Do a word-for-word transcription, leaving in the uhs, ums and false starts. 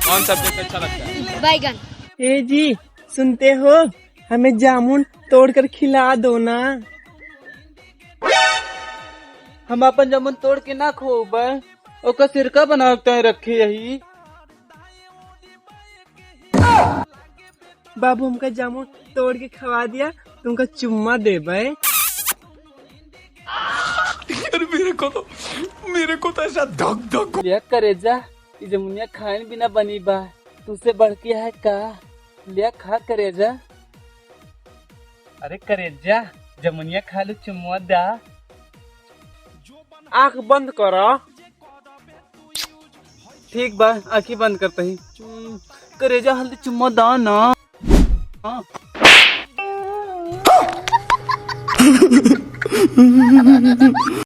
कौन सब्जेक्ट अच्छा लगता है? बैगन। ए जी, सुनते हो, हमें जामुन तोड़कर खिला दो ना। हम अपन जामुन तोड़ के ना खोबे, ओकर सिरका बना के रखे यही। बाबू, हमका जामुन तोड़ के खवा दिया, तुमका चुम्मा देबे। यार, मेरे को तो, मेरे को तो ऐसा धक धक हो- लिया करेजा, ई जमुनिया खाइन बिना बनी बा, तुसे बढ़ के है का? लिया खा करेजा। अरे करेजा, जमुनिया खा लू, चुम्मा दा। आँख बंद करा। ठीक बा, आँखी बंद करता ही। हम्म, करेजा हल्दी चुम्मा दा ना। हाँ।